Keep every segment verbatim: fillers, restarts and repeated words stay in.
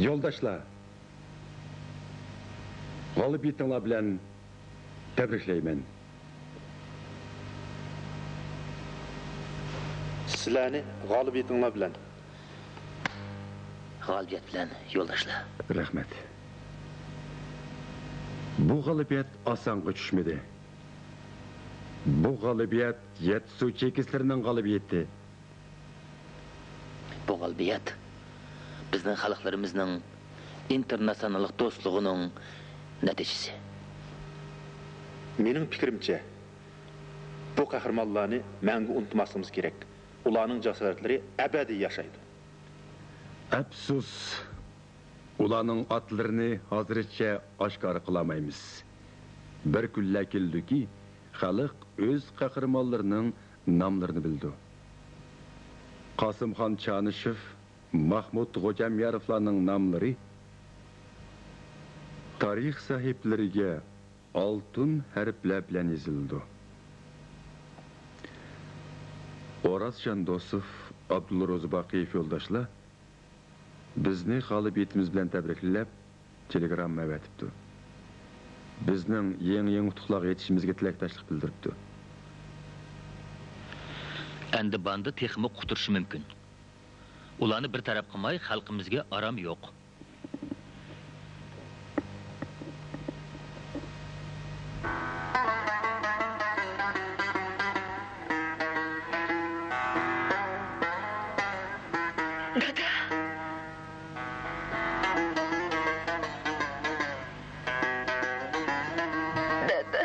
يولداشلار، غالىبىيىتىڭلار بىلەن تەبرىكلەيمەن. سىلەرنى غالىبىيىتىڭلار بىلەن. غالىبىيەت بىلەن، يولداشلار. رەھمەت. بۇ غالىبىيەت ئاسانغا چۈشمىدى. بۇ غالىبىيەت يەتتە سۇ چېكىسلىرىنىڭ غالىبىيىتى. بۇ غالىبىيەت بىزنىڭ خەلقلىرىمىزنىڭ ئىنتېرناتسىيوناللىق دوستلۇقىنىڭ نەتىجىسى. مېنىڭ پىكرىمچە، بۇ قەھرىمانلارنى مەڭگۈ ئۇنتۇماسلىقىمىز كېرەك. ئۇلارنىڭ جاسارەتلىرى ئەبەدىي ياشايدۇ. ئەپسۇس، ئۇلارنىڭ ئاتلىرىنى ھازىرچە ئاشكارا قىلالمايمىز. بىر كۈنلەر كېلىدۇكى، خەلق ئۆز قەھرىمانلىرىنىڭ ناملىرىنى بىلىدۇ. قاسىمخان چانىشېف، ماخمۇت غوجامياروفلارنىڭ ناملىرى تارىخ سەھىپىلىرىگە ئالتۇن ھەرپلەر بىلەن يېزىلىدۇ. ئورازجان دوسۇف، ئابدۇللا روزىباقىيېف يولداشلار بىزنى غالىبىيىتىمىز بىلەن تەبرىكلەپ، تېلېگرامما ئەۋەتىپتۇ. بىزنىڭ يېڭى-يېڭى ئۇتۇقلارغا يېتىشىمىزگە تىلەكداشلىق بىلدۈرۈپتۇ. ئەمدى باندا تېخىمۇ قۇترىشى مۇمكىن. ئۇلارنى بىر تەرەپ قىلماي، خەلقىمىزگە ئارام يوق. دادا. دادا.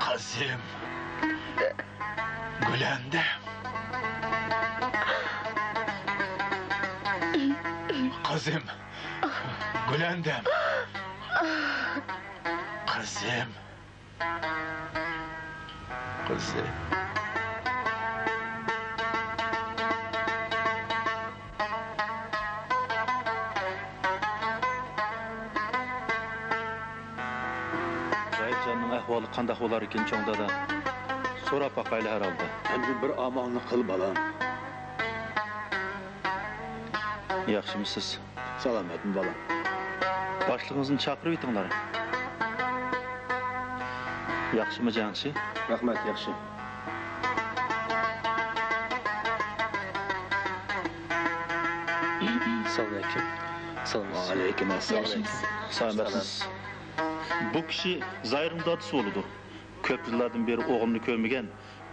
قىزىم. گۈلەندەم. قىزىم. گۈلەندەم. قىزىم. قىزى. زاھىتجاننىڭ ئەھۋالى قانداق بولاركىن، چوڭ دادا؟ سوراپ باقايلى ھەر ھالدا. ئەمدى بىر ئامالنى قىل، بالام. ياخشىمۇسىز؟ سالامەتمۇ، بالام؟ باشلىقىڭىزنى چاقىرىۋېتىڭلار. ياخشىمۇ، جەڭشى؟ رەھمەت، ياخشى. ئەسسالامۇئەلەيكۇم. سالامەتمۇسىز؟ ۋەئەلەيكۇم ئەسسالام. ياخشىمۇسىز؟ سالامەتمىسىز؟ بۇ كىشى زاھىرنىڭ دادىسى بولىدۇ. كۆپ يىللاردىن بېرى ئوغلىنى كۆرمىگەن،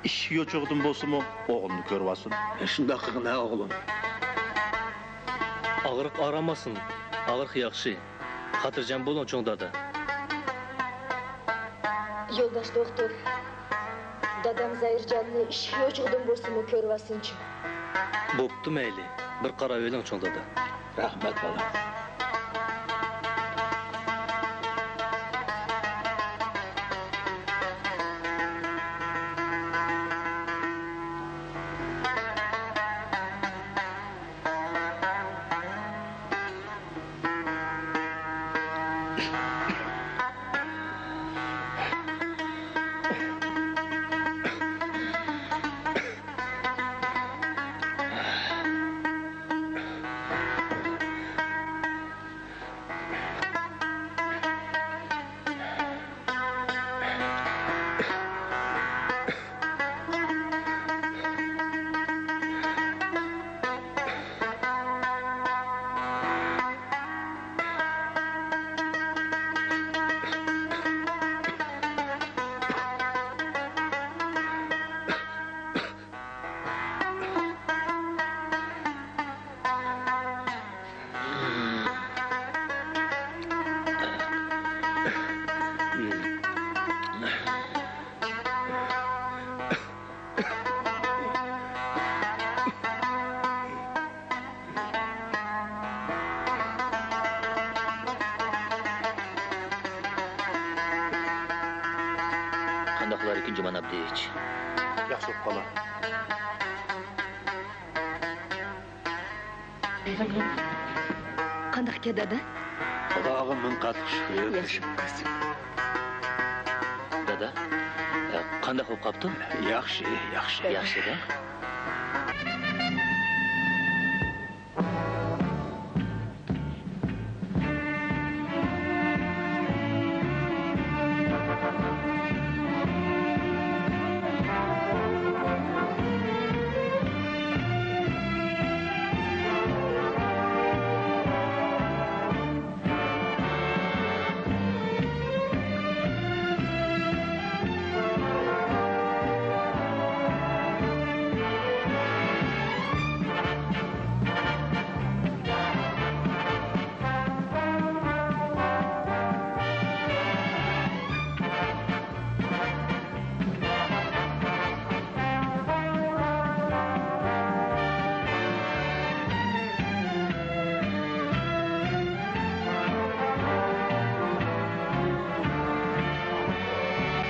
ئىشىك يوچۇقىدىن بولسىمۇ ئوغلىنى كۆرۈۋالسۇن. شۇنداق قىلغىن ھە، ئوغلۇم. ئاغرىق ئارام ئالسۇن. ئاغرىق ياخشى. خاتىرجەم بولۇڭ، چوڭ دادا. يولداش دوختۇر، دادام زاھىرجاننى ئىشىك يوچۇقىدىن بولسىمۇ كۆرۈۋالسۇنچۇ. بوپتۇ، مەيلى. بىر قاراۋېلىڭ، چوڭ دادا. رەھمەت، بالام. بارىكۇم جۇمانابدىچ. ياخشى بولۇپ قالار. قانداق ئىكەن، دادا؟ خۇداغا مىڭ قاتلىق شۈكرى. ياخشى قىز. دادا، قانداق بولۇپ قاپتۇ؟ ياخشى، ياخشى. ياخشى-دە.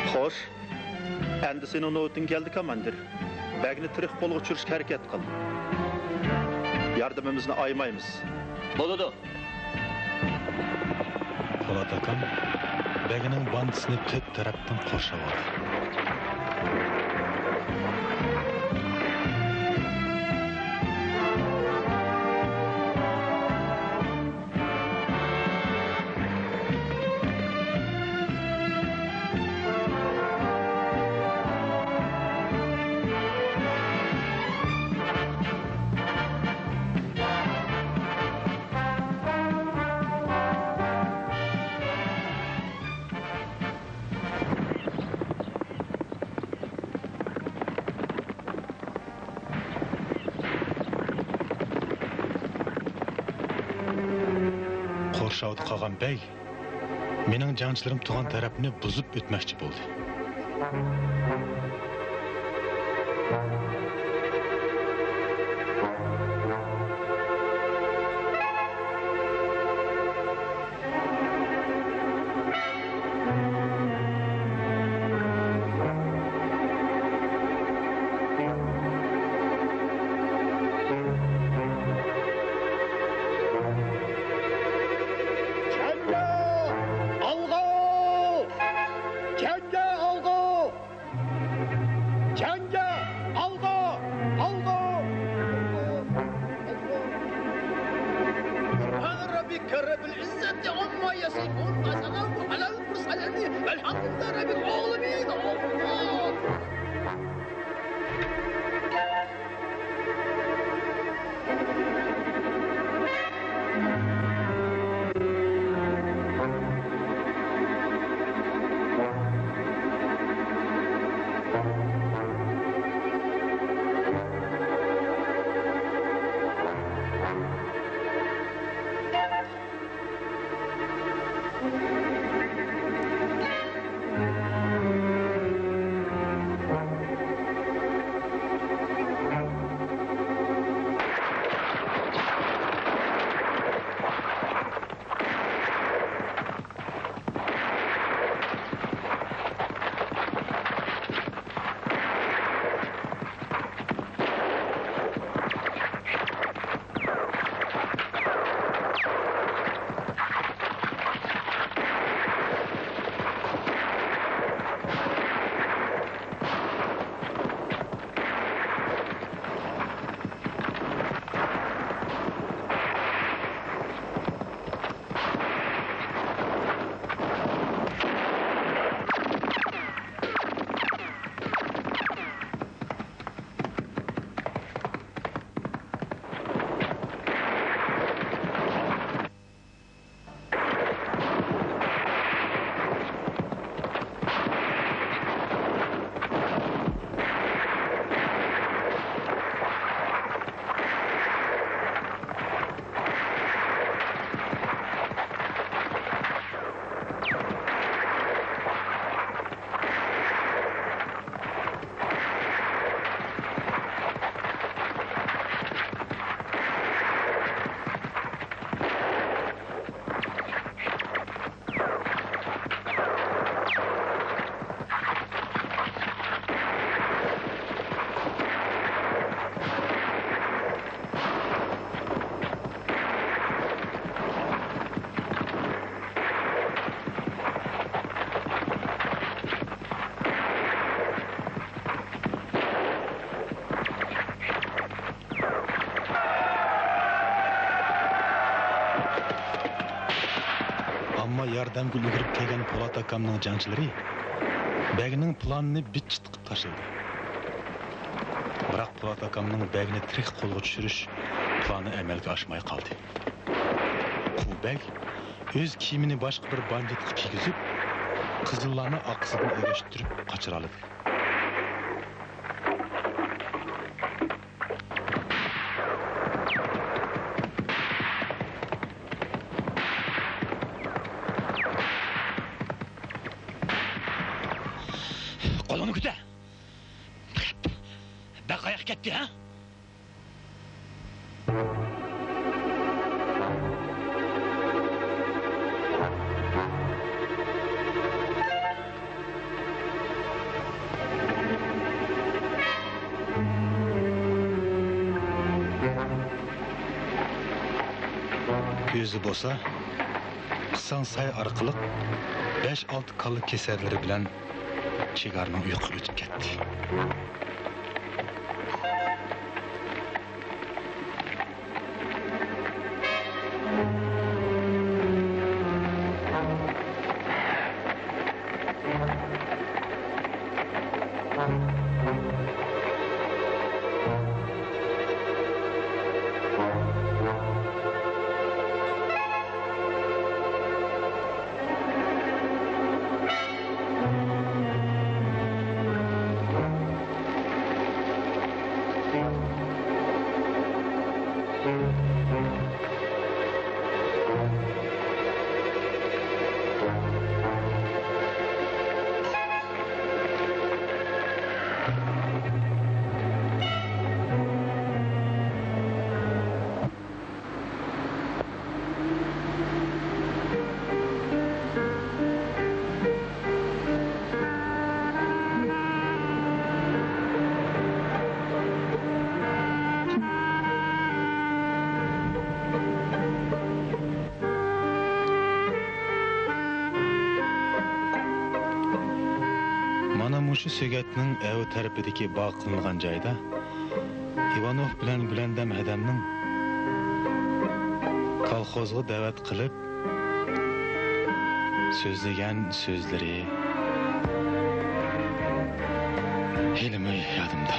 خوش. ئەمدى سېنىڭ نۆۋىتىڭ كەلدى، كاماندىر. بەگنى تىرىك قولغا چۈشۈرۈشكە ھەرىكەت قىل. ياردىمىمىزنى ئايىمايمىز. بولىدۇ. پولات ئاكام بەگنىڭ باندىسىنى تۆت تەرەپتىن قورشاۋالدى. قورشاۋدا قالغان بەگ مېنىڭ جەڭچىلىرىم تۇرغان تەرەپنى بۇزۇپ ئۆتمەكچى بولدى. جەڭگە ئالغا! جەڭگە ئالغا! جەڭگە! ئالغا! ئالغا! سبحان ربك رب العزة عما يصفون، وسلام على المرسلين، والحمد لله رب العالمين. ئادەمگە ئۈلگۈرۈپ كەلگەن پولات ئاكامنىڭ جەڭچىلىرى بەگنىڭ پىلانىنى بىت-چىت قىلىپ تاشلىدى. بىراق پولات ئاكامنىڭ بەگنى تىرىك قولغا چۈشۈرۈش پىلانى ئەمەلگە ئاشماي قالدى. قۇ بەگ ئۆز كىيىمىنى باشقا بىر باندىتقا كىيگۈزۈپ، قىزىللارنى ئارقىسىدىن ئەگەشتۈرۈپ قاچۇرالىدى. قولۇڭنى كۆتەر! بەگ قاياققا كەتتى، ھە؟ ئۆزى بولسا، قىساڭ ساي ئارقىلىق بەش-ئالتە كاللا كېسەرلىرى بىلەن شىگارنىڭ ئۇيقۇسىغا ئۆتۈپ كەتتى. مانا مۇشۇ سۆگەتنىڭ ئەۋ تەرىپىدىكى باغ قىلىنغان جايدا ئىۋانوف بىلەن گۈلەندەم ھەدەمنىڭ كالخوزغا دەۋەت قىلىپ سۆزلىگەن سۆزلىرى ھېلىمۇ يادىمدا.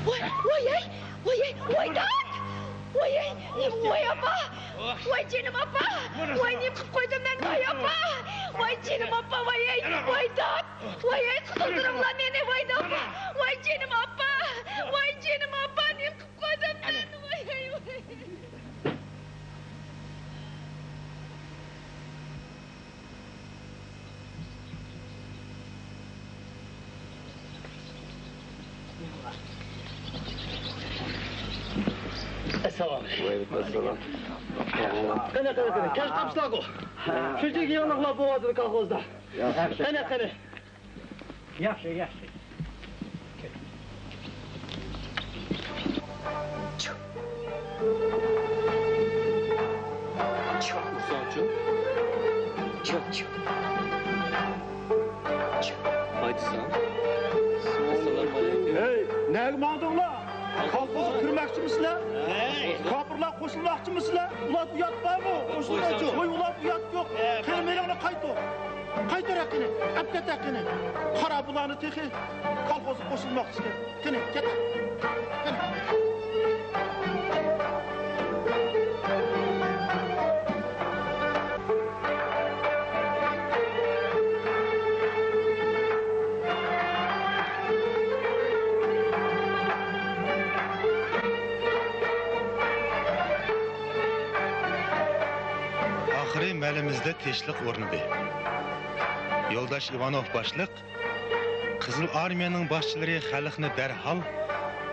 ۋاي، ۋاي، ۋاي، ۋاي، ۋاي، داد! ۋاي، ۋاي، ئاپا! ۋاي، جېنىم ئاپا! ۋاي، نېمە قىلىپ قويدۇم مەن، ۋاي، ئاپا! ۋاي، جېنىم ئاپا، ۋاي، ۋاي، داد! ۋاي، قۇتۇلدۇرۇڭلار مېنى، ۋاي، داد! ۋاي، جېنىم ئاپا! ۋاي، جېنىم ئاپا، نېمە قىلىپ قويدۇم مەن، ۋاي، ۋاي، ۋاي! ئەسسالامۇ ئەلەيكۇم. ۋەئەلەيكۇم ئەسسالام. قېنى، قېنى، قېنى، كەچ قاپسىلارغۇ؟ شۇنچىلىك يېڭىلىقلار بولۇۋاتىدۇ كالخوزدا. قېنى، قېنى. ياخشى، ياخشى. ئۇرساڭچۇ؟ ئايتسام. ئەسسالامۇ ئەلەيكۇم. ھەي، نەگە ماڭدىڭلار؟ كالخوزغا كىرمەكچىمىسىلەر؟ ھەي. كاپىرلار قوشۇلماقچىمىسىلەر؟ ئۇلاردا يات بارمۇ؟ قوشۇلمايچۇ. ۋاي، ئۇلاردا يات يوق. ھە، قېنى، مېنىڭنى قايتۇر. قايتۇر ھەققىنى. ئەپ كەت ھەققىنى. قارا، بۇلارنى تېخى كالخوزغا قوشۇلماقچىكەن. قېنى، كەت. قېنى. ئاخىرى مەلىمىزدە تىنچلىق ئورنىدى. يولداش ئىۋانوف باشلىق قىزىل ئارمىيەنىڭ باشچىلىرى خەلقنى دەرھال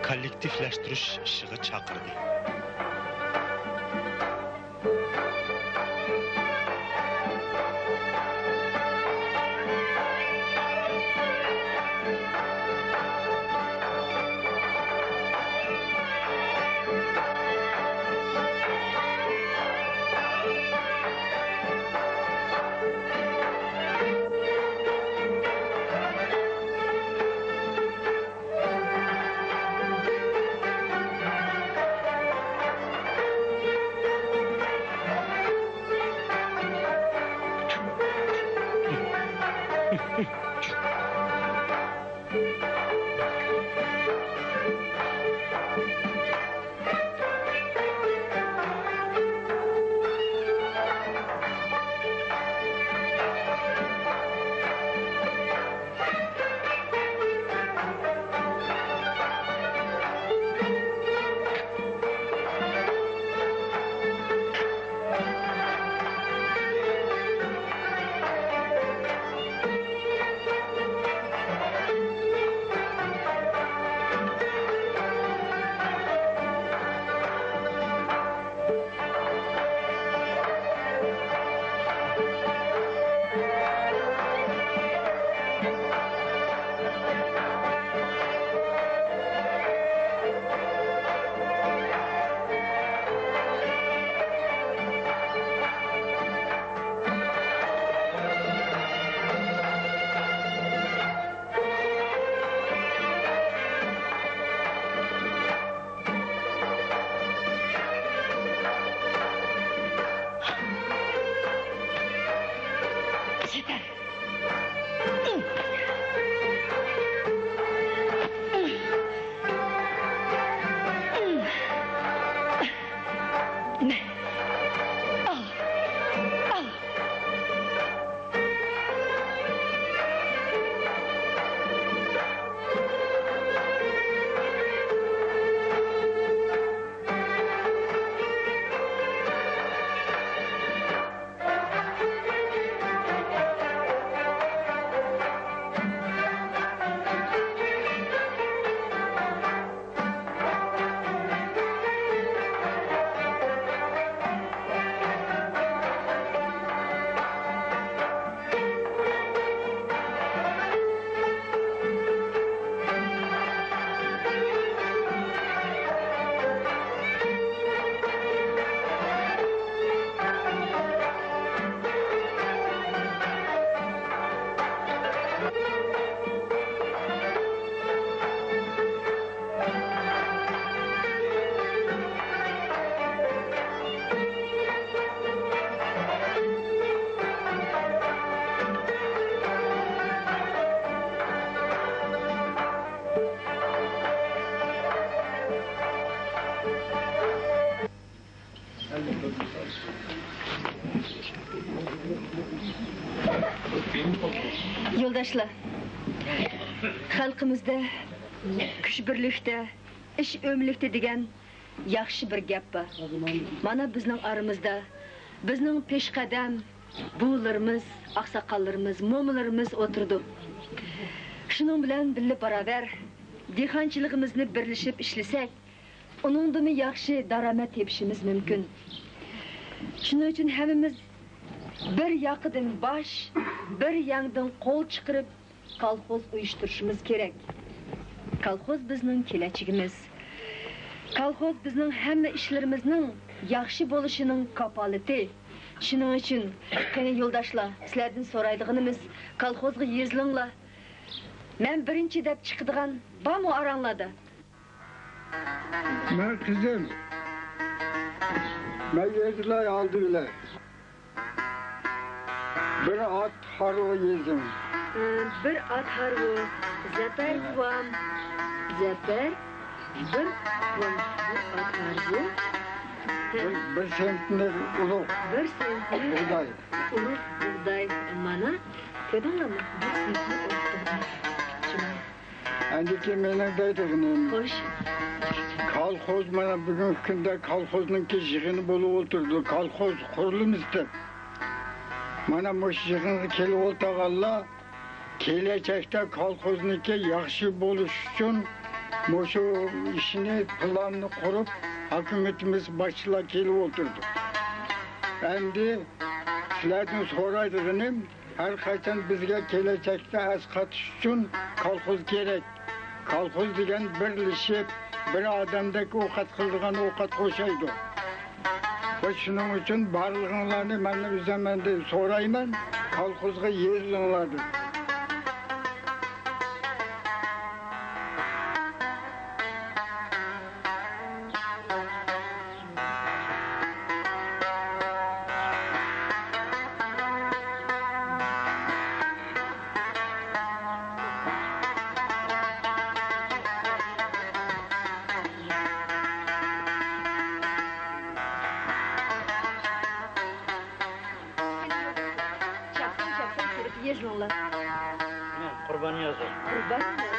كوللېكتىپلەشتۈرۈش ئىشىغا چاقىردى. يولداشلار، خەلقىمىزدە «كۈچ بىرلىكتە، ئىش ئۆملۈكتە» دېگەن ياخشى بىر گەپ بار. مانا بىزنىڭ ئارىمىزدا بىزنىڭ پېشقەدەم بوۋىلىرىمىز، ئاقساقاللىرىمىز، مومىلىرىمىز ئولتۇرىدۇ. شۇنىڭ بىلەن بىللە باراۋەر، دېھقانچىلىقىمىزنى بىرلىشىپ ئىشلىسەك، ئۇنىڭدىنمۇ ياخشى دارامەت تېپىشىمىز مۇمكىن. شۇنىڭ ئۈچۈن ھەممىمىز بىر ياقىدىن باش، بىر يەڭدىن قول چىقىرىپ، كالخوز ئۇيۇشتۇرۇشىمىز كېرەك. كالخوز بىزنىڭ كېلەچىكىمىز. كالخوز بىزنىڭ ھەممە ئىشلىرىمىزنىڭ ياخشى بولۇشىنىڭ كاپالىتى. شۇنىڭ ئۈچۈن، قېنى يولداشلار، سىلەردىن سورايدىغىنىمىز، كالخوزغا يېزىلىڭلار. مەن بىرىنچى دەپ چىقىدىغان بارمۇ ئاراڭلاردا؟ مەن قىزىم. مەن يېزىلاي ئالدى بىلەن. بىر ئات ھارۋا يېزىم. ئى، بىر ئات ھارۋا. زەپەر بوۋام. زەپەر. بىر، بىر ئات ھارۋا. بىر، بىر سېنتنېر ئۇرۇق. بىر سېنتنېر بۇغداي. ئۇرۇق بۇغداي. مانا، كۆردۈڭلارمۇ؟ بىر سېنتنېر ئۇرۇق بۇغداي. ئاندىن كېيىن مېنىڭ دەيدىغىنىم، خوش. كالخوز، مانا بۈگۈنكى كۈندە كالخوزنىڭكى يىغىنى بولۇپ ئولتۇرىدۇ. كالخوز قۇرۇلىمىز دەپ. مانا مۇشۇ يىغىنغا كېلىپ ئولتۇرغانلار كېلەچەكتە كالخوزنىڭكى ياخشى بولۇشى ئۈچۈن مۇشۇ ئىشنى، پىلاننى قۇرۇپ، ھاكىمىيىتىمىز باشچىلار كېلىپ ئولتۇردى. ئەمدى سىلەردىن سورايدىغىنىم، ھەر قاچان بىزگە كېلەچەكتە ئەسقاتىش ئۈچۈن كالخوز كېرەك. كالخوز دېگەن بىرلىشىپ، بىر ئادەمدەك ئوقەت قىلىدىغان ئوقەتكە ئوخشايدۇ. ۋە شۇنىڭ ئۈچۈن بارلىقىڭلارنى مەن ئۆزۈمدىن سورايمەن، كالخوزغا يېزىلىڭلار دەپ. چاپسان، چاپسان كىرىپ يېزىلىڭلار. مەن قۇرباننىيازوف. قۇرباننىيازوف.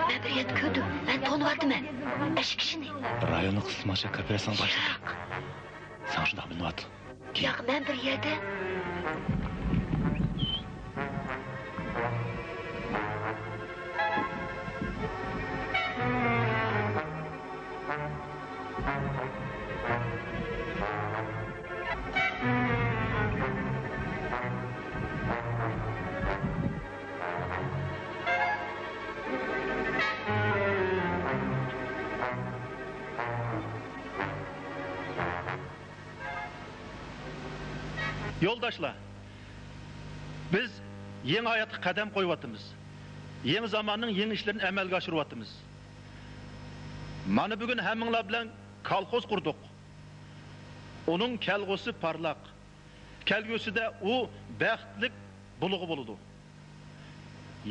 مەن بىر يەردە كۆردۈم. مەن تونۇۋاتىمەن. ئاشۇ كىشىنى. رايوننىڭ قىسمىڭ ئاشۇ كوپېراتسىيەسىنىڭ باشلىقى. سەن شۇنداق بىلىنىۋاتىدۇ. ياق، مەن بىر يەردە. يولداشلار، بىز يېڭى ھاياتقا قەدەم قويۇۋاتىمىز. يېڭى زاماننىڭ يېڭى ئىشلىرىنى ئەمەلگە ئاشۇرۇۋاتىمىز. مانا بۈگۈن ھەممىڭلار بىلەن كالخوز قۇردۇق. ئۇنىڭ كەلگۈسى پارلاق. كەلگۈسىدە ئۇ بەختلىك بۇلغا بولىدۇ.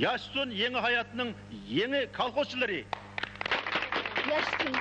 ياشىسۇن يېڭى ھاياتنىڭ يېڭى كالخوزچىلىرى! ياشىسۇن!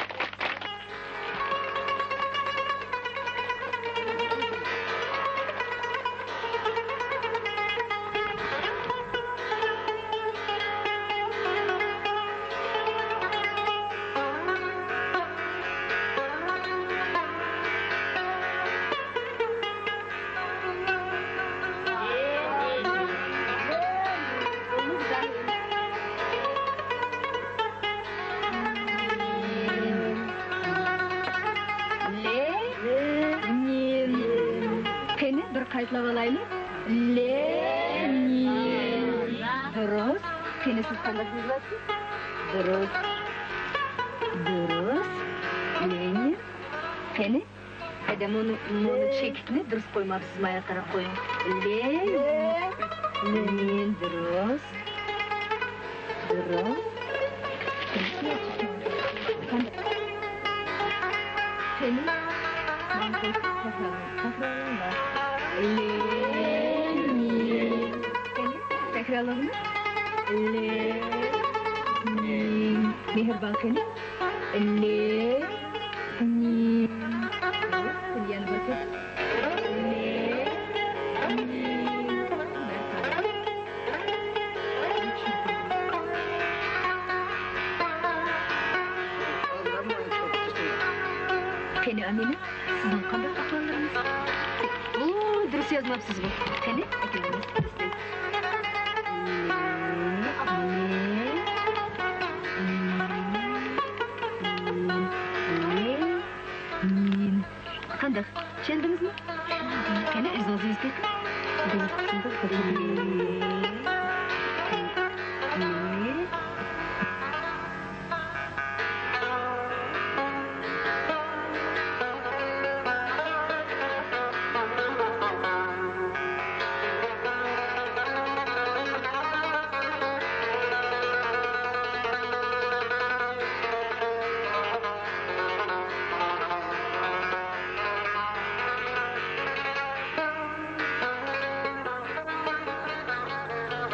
لېنىن. قېنى، بىر قايتىلاۋالايلى. لېنىن. دۇرۇس. قېنى، سىز قانداق يېزىۋاتىسىز؟ دۇرۇس. دۇرۇس. لېنىن. قېنى، ھەدە، مۇنۇ، مۇنۇ چېكىتنى دۇرۇس قويماپسىز، مايا قاراپ قويۇڭ. لېنىن. لېنىن، دۇرۇس. دۇرۇس. قېنى، ماڭا تەكرارلاڭ، تەكرارلاڭلار. لېنىن. قېنى، تەكرارلاڭلار. لېنىن. مېھرىبان، قېنى. لېنىن. قېنى يەنە بىر قېتىم. لېنىن. قېنى، ئەمىنە، سىزنىڭ قانداق ئەھۋاللىرىڭىز؟ ئۇ، دۇرۇس يازماپسىزغۇ؟ قېنى، ئەكېلىڭىز. قانداق؟ چۈشەندىڭىزمۇ؟ قېنى، ئۆزىڭىز يۈز بېرىڭ.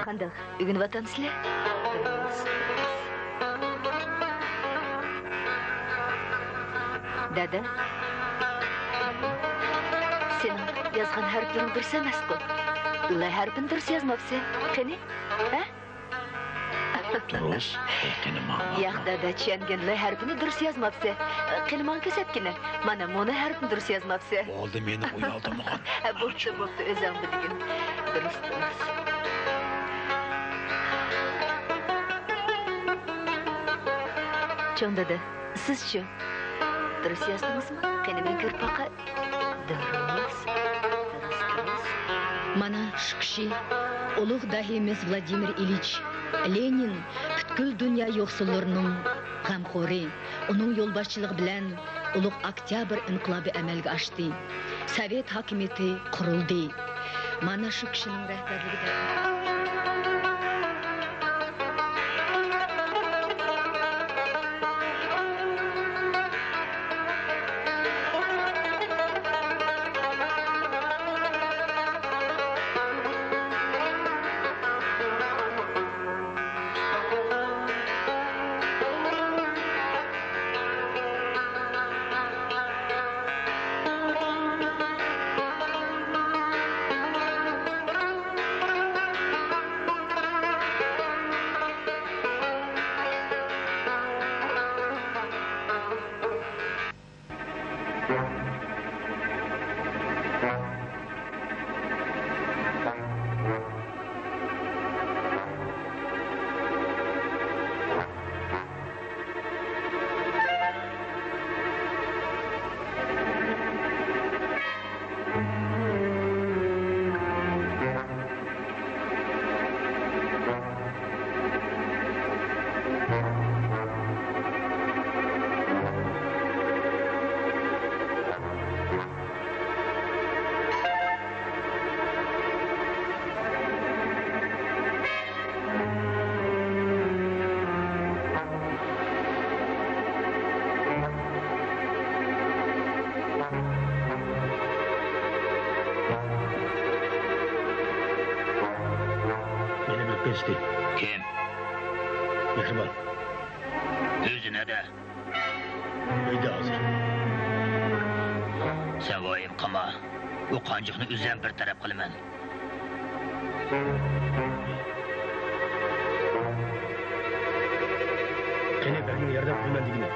قانداق، ئۆگىنىۋاتامسىلەر؟ دادا، سېنىڭ يازغان ھەرپلىرىڭ دۇرۇس ئەمەسقۇ؟ ل ھەرپىنى دۇرۇس يازماپسەن. قېنى، ھە؟ دۇرۇس. قېنى ماڭا. ياق، دادا، چۈشەنگىن، ل ھەرپىنى دۇرۇس يازماپسەن. قېنى، ماڭا كۆرسەتكىنە. مانا، مۇ ن ھەرپىنى دۇرۇس يازماپسەن. بولدى، مېنى ئۇيالدۇرمىغىن. ھە، بوپتۇ، بوپتۇ، ئۆزۈڭ بىلگىن. دۇرۇس، دۇرۇس. چوڭ دادا، سىزچۇ؟ دۇرۇس يازدىڭىزمۇ؟ قېنى، مەن كۆرۈپ باقاي. دۇرۇس، دۇرۇس، دۇرۇس. مانا شۇ كىشى، ئۇلۇغ داھىيىمىز ۋلادىمىر ئىلىچ لېنىن، پۈتكۈل دۇنيا يوقسۇللىرىنىڭ غەمخورى. ئۇنىڭ يولباشچىلىقى بىلەن ئۇلۇغ ئاكتيابىر ئىنقىلابى ئەمەلگە ئاشتى. سوۋېت ھاكىمىيىتى قۇرۇلدى. مانا شۇ كىشىنىڭ رەھبەرلىكىدە. مېنى بىلىپ قېلىشتى. كىم؟ مېھرىبان. ئۆزى نەدە؟ ئۆيدە ھازىر. سەن ۋايىم قىلما. ئۇ قانجۇقنى ئۆزۈم بىر تەرەپ قىلىمەن. قېنى، بەرگىڭ ياردەم قىلىمەن دېگىنە.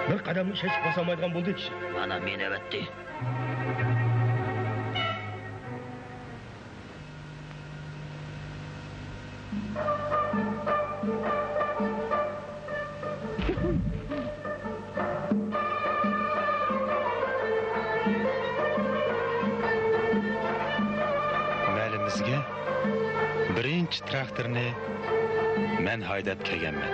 بىر قەدەممۇ ئىشەنچلىك باسالمايدىغان بولدى كىشى. مانا مېنى ئەۋەتتى. مەھەللىمىزگە بىرىنچى تىراكتورنى مەن ھەيدەپ كەلگەنمەن.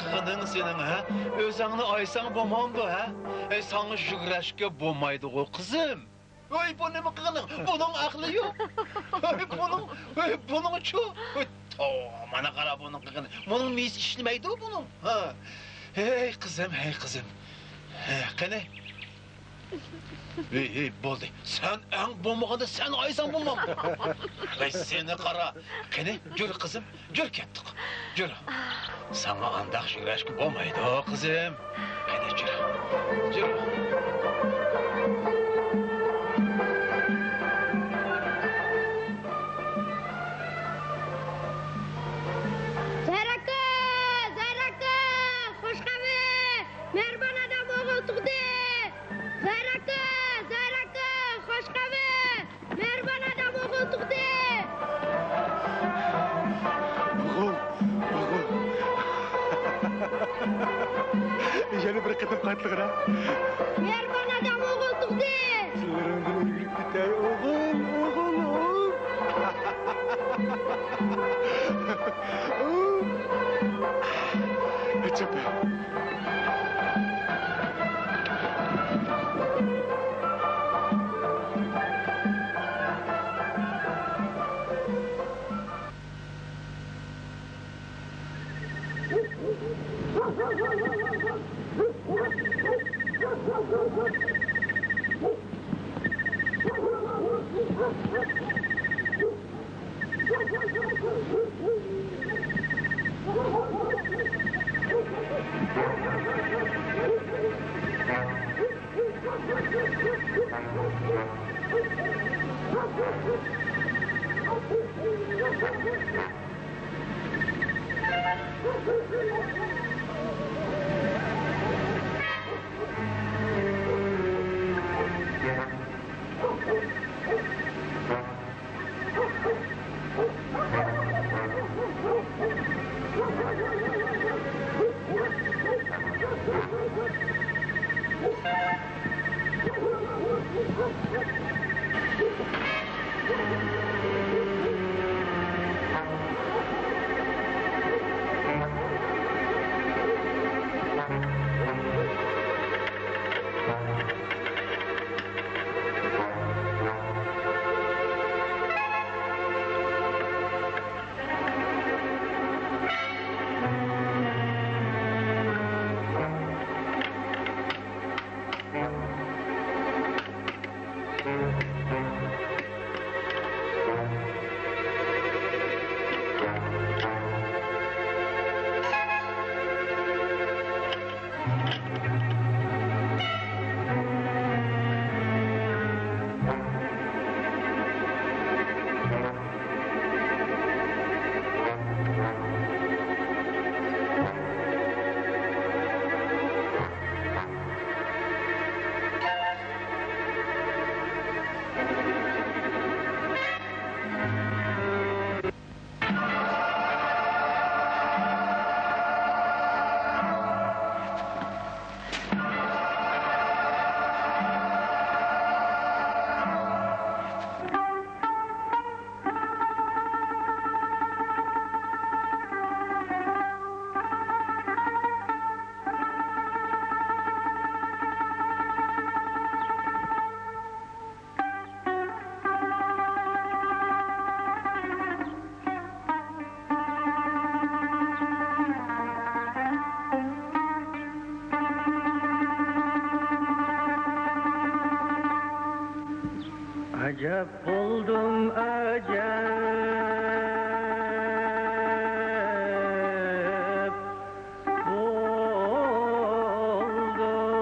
قىلغىنىڭ سېنىڭ، ھە؟ ئۆزۈڭنى ئايساڭ بولمامدۇ، ھە؟ ئەي، ساڭا يۈگرەشكە بولمايدىغۇ، قىزىم. ۋاي، بۇ نېمە قىلغىنىڭ؟ بۇنىڭ ئەقلى يوق. ۋاي، بۇنىڭ، ۋاي، بۇنىڭچۇ؟ ۋاي، تو، مانا قارا بۇنىڭ قىلغىنى. بۇنىڭ مېيىسى ئىشلىمەيدۇ بۇنىڭ. ھە. ھەي، قىزىم، ھەي، قىزىم. ھە، قېنى؟ ھەي، ھەي، بولدى. سەن ئەڭ بولمىغاندا سەن ئايساڭ بولمامدۇ؟ ۋاي، سېنى قارا. قېنى، يۈر قىزىم، يۈر كەتتۇق. يۈر. ساڭا ئانداق يۈگرەشكە بولمايدۇ، قىزىم. قېنى، يۈر. يۈر. زەھرەكە! زەھرەكە! خوش خەۋەر! مېھرىبان ئادەم ئوغۇل تۇغدى! زەھرەكە! زەھرەكە! خوش خەۋەر! مېھرىبان ئادەم ئوغۇل تۇغدى! ئوغۇل! ئوغۇل! يەنە بىر قېتىم قايتىلىغىنا. مېھرىبان ئادەم ئوغۇل تۇغدى! تىللىرىڭدىن ئۆرگۈلۈپ كېتەي، ئوغۇل، ئوغۇل، ئوغۇل! ئەجەب. ئەجەب بولدۇم، ئەجەب بولدۇم.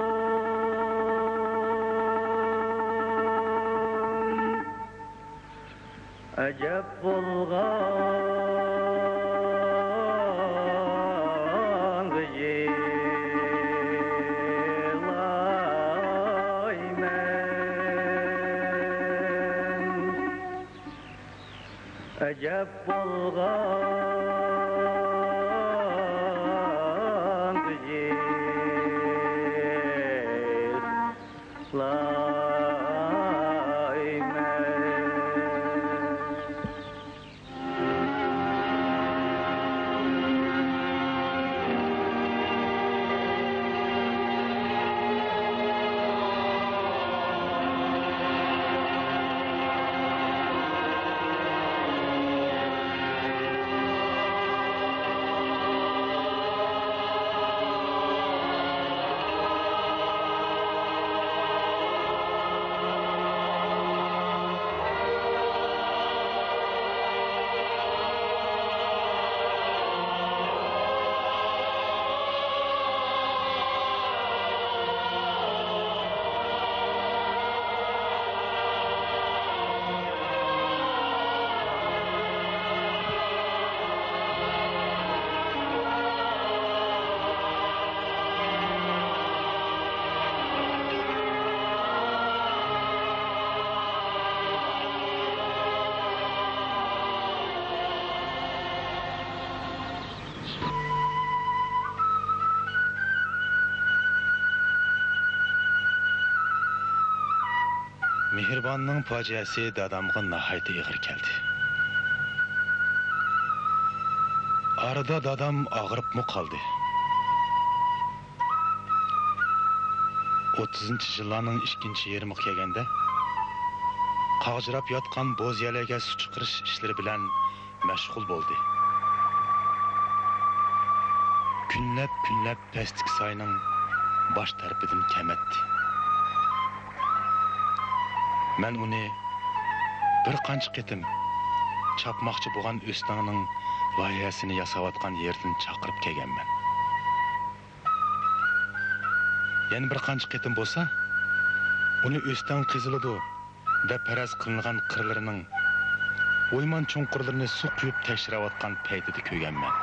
ئەجەب بولغانغا يىغلايمەن. ئەجەب بولغانغا يىغلايمەن. مېھرىباننىڭ پاجىئەسى دادامغا ناھايىتى ئېغىر كەلدى. ئارىدا دادام ئاغرىپمۇ قالدى. ئوتتۇزىنچى يىللارنىڭ ئىككىنچى يېرىمىغا كەلگەندە، قاغجىراپ ياتقان بوز يەرلەرگە سۇ چىقىرىش ئىشلىرى بىلەن مەشغۇل بولدى. كۈنلەپ-كۈنلەپ پەستىكى ساينىڭ باش تەرىپىدىن كەمەتتى. مەن ئۇنى بىر قانچە قېتىم چاپماقچى بولغان ئۆستەڭنىڭ لايىھەسىنى ياساۋاتقان يېرىدىن چاقىرىپ كەلگەنمەن. يەنە بىر قانچە قېتىم بولسا، ئۇنى ئۆستەڭ قېزىلىدۇ دەپ پەرەز قىلىنغان قىرلىرىنىڭ ئويمان چوڭقۇرلىرىنى سۇ قۇيۇپ تەكشۈرۈۋاتقان پەيتىدە كۆرگەنمەن.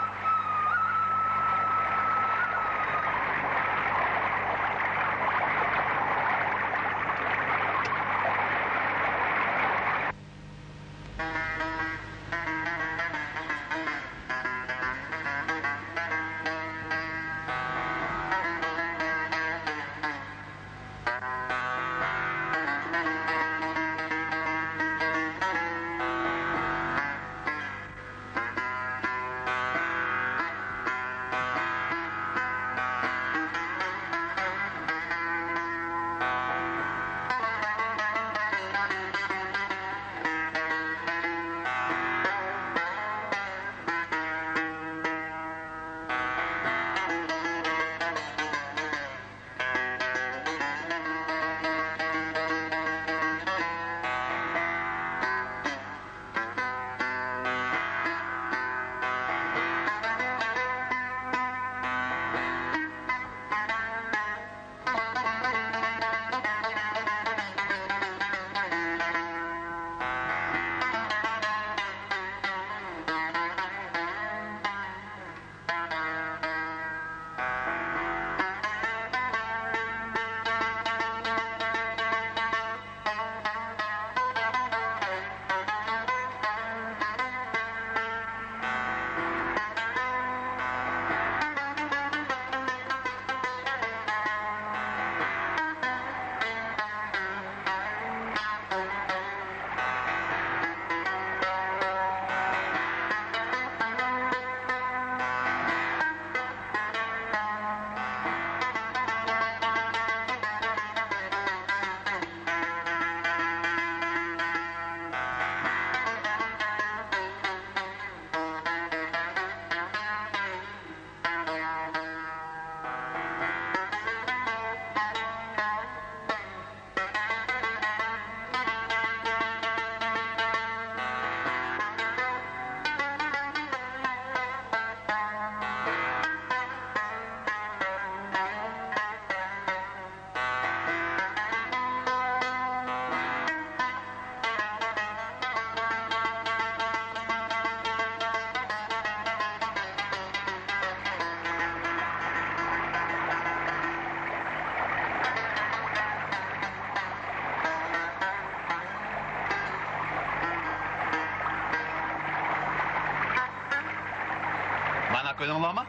مانا كۆردۈڭلارمۇ؟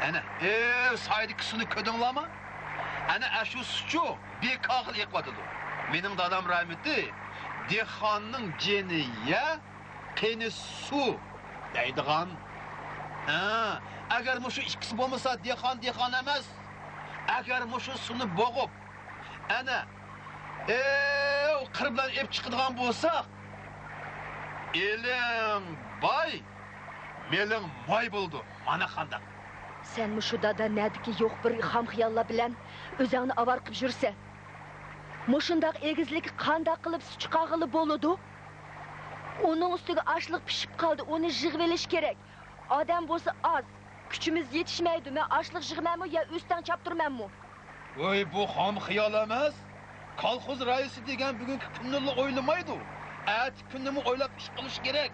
ئەنە، ئېي، سايدىكى سۇنى كۆردۈڭلارمۇ؟ ئەنە، ئاشۇ سۇچۇ بىكارغىلا ئېقىۋاتىدۇ. مېنىڭ دادام رەھمىتى، دېھقاننىڭ جېنى يەر، قېنى سۇ دەيدىغان. ھە، ئەگەر مۇشۇ ئىككىسى بولمىسا، دېھقان دېھقان ئەمەس. ئەگەر مۇشۇ سۇنى بوغۇپ، ئەنە، ئېي، قىر بىلەن ئېلىپ چىقىدىغان بولساق، ئېلىڭ باي، مېلىڭ ماي بولىدۇ. مانا قانداق. سەن مۇشۇ دادا نەدىكى يوق بىر خام خىياللار بىلەن ئۆزۈڭنى ئاۋارە قىلىپ يۈرسەن. مۇشۇنداق ئېگىزلىككە قانداق قىلىپ سۇ چىقارغىلى بولىدۇ؟ ئۇنىڭ ئۈستىگە ئاشلىق پىشىپ قالدى، ئۇنى يىغىۋېلىش كېرەك. ئادەم بولسا ئاز، كۈچىمىز يېتىشمەيدۇ. مەن ئاشلىق يىغىمەنمۇ يا ئۆستەڭ چاپتۇرىمەنمۇ؟ ۋوي، بۇ خام خىيال ئەمەس. كالخوز رەئىسى دېگەن بۈگۈنكى كۈننىلا ئويلىمايدۇ. ئەتىكى كۈننىمۇ ئويلاپ ئىش قىلىش كېرەك.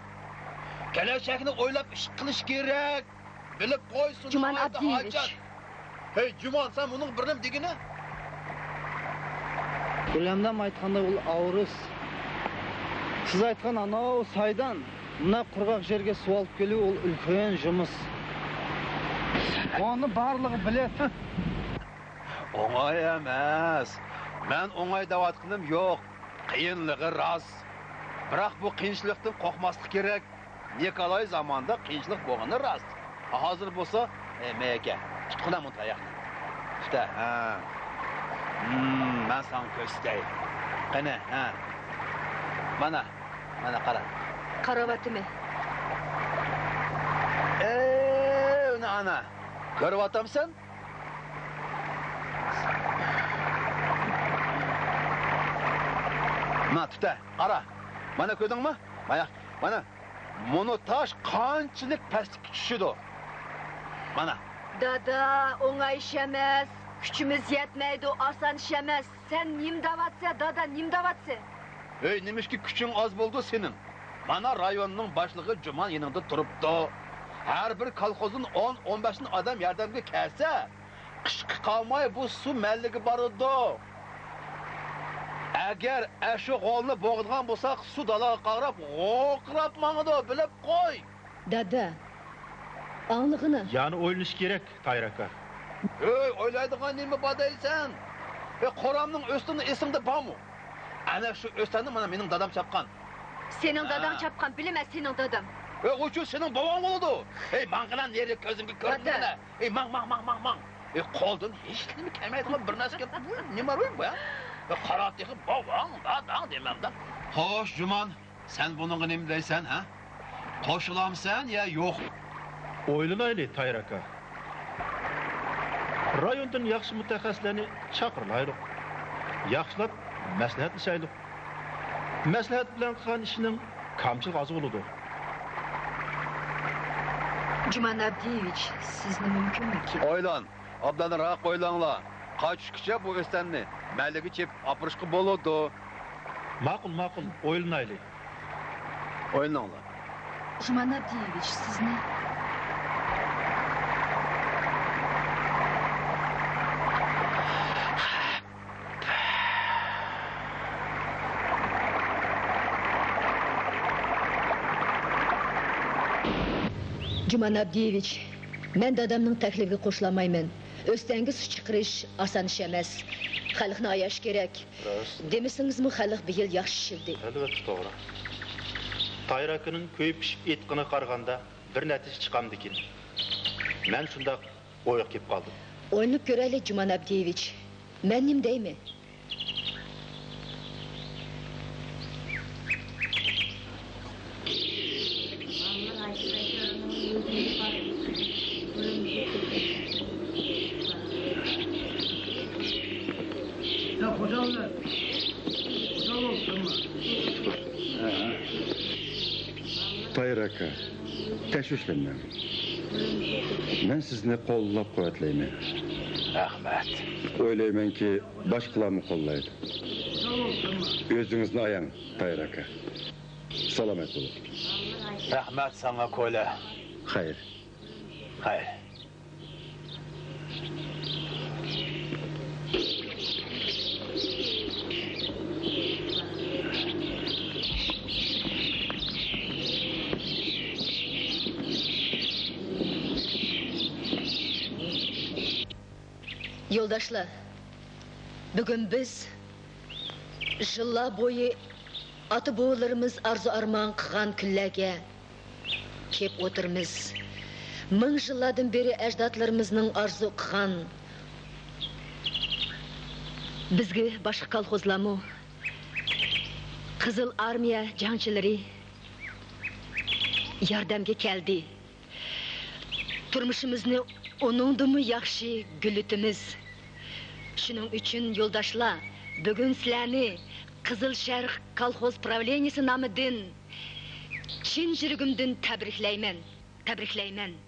كېلەچەكنى ئويلاپ ئىش قىلىش كېرەك. بىلىپ قوي، سۇ جۇمان ناھايىتى ئابدىيېۋىچ. ھاجەت. ھەي، جۇمان، سەن بۇنىڭغا بىر نېمە دېگىنە؟ گۈلەمدام ئېيتقاندا ئۇل ئاۋرۇس. سىز ئېيتقان ئاناۋ سايدان، مۇنداق قۇرغاق يەرگە سۇ ئېلىپ كېلىۋ ئۇل ئۈلكەن جۇمۇس. ئۇنى بارلىقى بىلەتتى. ئوڭاي ئەمەس. مەن ئوڭاي دەۋاتقىنىم يوق. قىيىنلىقى راست. بىراق بۇ قىيىنچىلىقتىن قورقماسلىق كېرەك. نىكولاي زامانىدا قىيىنچىلىق بولغىنى راست. ھازىر بولسا، ئەي، مەيەكە، تۇتقىنا مۇ تاياقنى. تۇتا، ھە. ھىم، مەن ساڭا كۆرسىتەي. قېنى، ھە. مانا، مانا قارا. قاراۋاتىمەن. ئەي، ئۇنى ئانا. كۆرۈۋاتامسەن؟ ما، تۇتا، قارا. مانا كۆردۈڭمۇ؟ مايا، مانا. مۇنۇ تاش قانچىلىك پەسلىككە چۈشىدۇ؟ مانا. دادا، ئوڭاي ئىش ئەمەس. كۈچىمىز يەتمەيدۇ، ئاسان ئىش ئەمەس. سەن نېمە دەۋاتسە، دادا، نېمە دەۋاتسە؟ ھەي، نېمىشقا كۈچۈڭ ئاز بولدى سېنىڭ؟ مانا رايوننىڭ باشلىقى جۇمان يېنىڭدا تۇرۇپتۇ. ھەر بىر كالخوزدىن ئون، ئون بەشتىن ئادەم ياردەمگە كەلسە، قىشقا قالماي بۇ سۇ مەنلىگە بارىدۇ. ئەگەر ئەشۇ غولنى بوغىدىغان بولساق، سۇ دالاغا قاراپ غوقراپ ماڭىدۇ، بىلىپ قوي. دادا، ئاڭلىغىنا. يەنە ئويلىنىش كېرەك، تايىر ئاكا. ھەي، ئويلايدىغان نېمە بار دەيسەن؟ ھەي، قورامنىڭ ئۆستىنى ئېسىڭدە بارمۇ؟ ئەنە شۇ ئۆستەڭنى مانا مېنىڭ دادام چاپقان. سېنىڭ ھە. داداڭ چاپقان، بىلىمەن سېنىڭ داداڭ. ھەي، ئۇچۇ سېنىڭ بوۋاڭ بولىدۇ. ھەي، ماڭغىنا نېرى كۆزۈمگە كۆرۈنمىگىنە. دادا. ھەي، ماڭ، ماڭ، ماڭ، ماڭ، ماڭ. ھەي، قولدىن ھېچنېمە كەلمەيدىغان بىر نەرسە گەپ. بۇ نېمە روي بۇ، ھە؟ ھەي، قارا تېخى بوۋاڭ، داداڭ دېمەمدە. خوش، جۇمان. سەن بۇنىڭغا نېمە دەيسەن، ھە؟ قوشۇلامسەن يا يوق؟ ئويلىنايلى، تايىر ئاكا. رايوندىن ياخشى مۇتەخەسسىسلەرنى چاقىرىلايلۇق. ياخشىلاپ مەسلىھەتلىشەيلۇق. مەسلىھەت بىلەن قىلغان ئىشنىڭ كامچىلىقى ئاز بولىدۇ. جۇمان ئابدىيېۋىچ، سىزنى مۇمكىنمىكىن؟ ئويلان. ئوبدانراق ئويلاڭلار. قاچۇشقىچە بۇ ئۆستەڭنى مەلىگە چېپىپ ئاپىرىشقا بولىدۇ. ماقۇل، ماقۇل، ئويلىنايلى. ئويلىنىڭلار. جۇمان ئابدىيېۋىچ، سىزنى. جۇمان ئابدىيېۋىچ، مەن دادامنىڭ تەكلىپىگە قوشۇلالمايمەن. ئۆستەڭگە سۇ چىقىرىش ئاسان ئىش ئەمەس. خەلقنى ئاياش كېرەك. راست. دېمىسىڭىزمۇ، خەلق بىيىل ياخشى ئىشلىدى. ئەلۋەتتە، توغرا. تايىر ئاكىنىڭ كۆيۈپ پىشىپ ئېيتقىنىغا قارىغاندا، بىر نەتىجە چىقامدىكىن. مەن شۇنداق ئويغا كېلىپ قالدىم. ئويلىنىپ كۆرەيلى، جۇمان ئابدىيېۋىچ. مەن نېمە دەيمەن؟ تايىر ئاكا، تەشۋىشلەنمەڭ. مەن سىزنى قوللاپ-قۇۋۋەتلەيمەن. رەھمەت. ئويلايمەنكى، باشقىلارمۇ قوللايدۇ. ئۆزىڭىزنى ئاياڭ، تايىر ئاكا. سالامەت بولۇڭ. رەھمەت ساڭا، كولا. خەير. خەير. يولداشلار، بۈگۈن بىز يىللار بويى ئاتا-بوۋىلىرىمىز ئارزۇ-ئارمان قىلغان كۈنلەرگە كېلىپ ئولتۇرىمىز. مىڭ يىللاردىن بېرى ئەجدادلىرىمىزنىڭ ئارزۇ قىلغان، بىزگە باشقا كالخوزلارمۇ، قىزىل ئارمىيە جەڭچىلىرى ياردەمگە كەلدى. تۇرمۇشىمىزنى ئۇنىڭدىنمۇ ياخشى گۈللىتىمىز. شۇنىڭ ئۈچۈن، يولداشلار، بۈگۈن سىلەرنى قىزىل شەرق كالخوز پراۋلېنىيىسى نامىدىن چىن يۈرىكىمدىن تەبرىكلەيمەن. تەبرىكلەيمەن.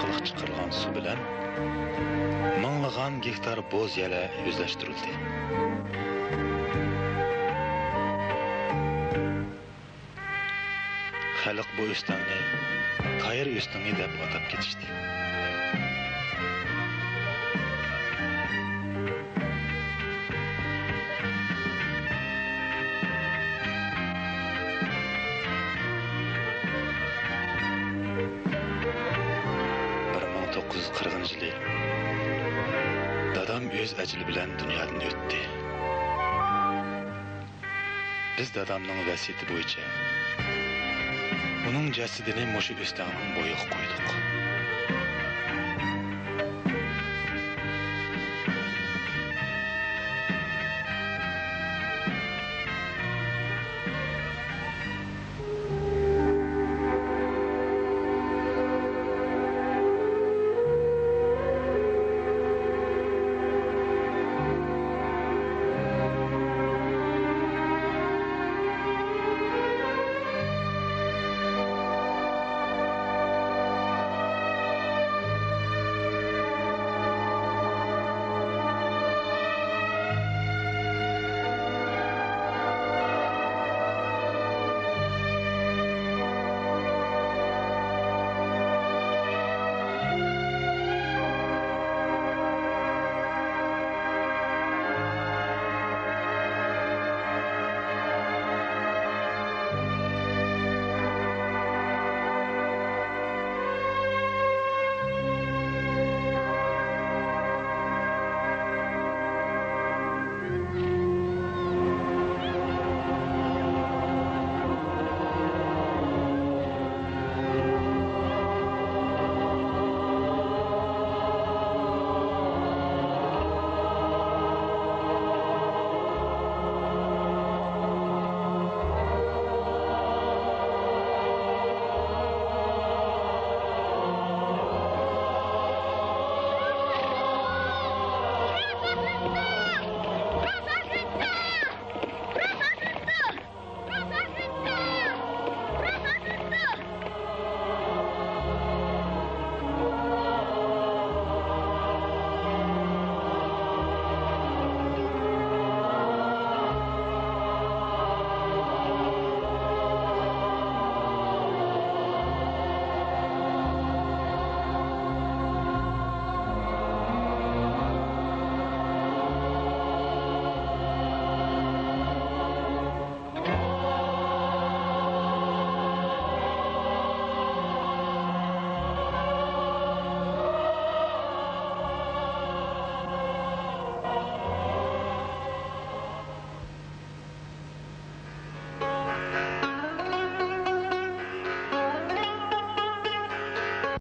ئارقىلىق چىقىرىلغان سۇ بىلەن مىڭلىغان گېكتار بوز يەرلەر ئۆزلەشتۈرۈلدى. خەلق بۇ ئۆستەڭنى تايىر ئۆستىڭى دەپ ئاتاپ كېتىشتى. بىر مىڭ توققۇز يۈز قىرىقىنچى يىلى دادام ئۆز ئەجىلى بىلەن دۇنيادىن ئۆتتى. بىز دادامنىڭ ۋەسىيىتى بويىچە ئۇنىڭ جەسىتىنى مۇشۇ ئۆستەڭنىڭ بويىغا قويدۇق.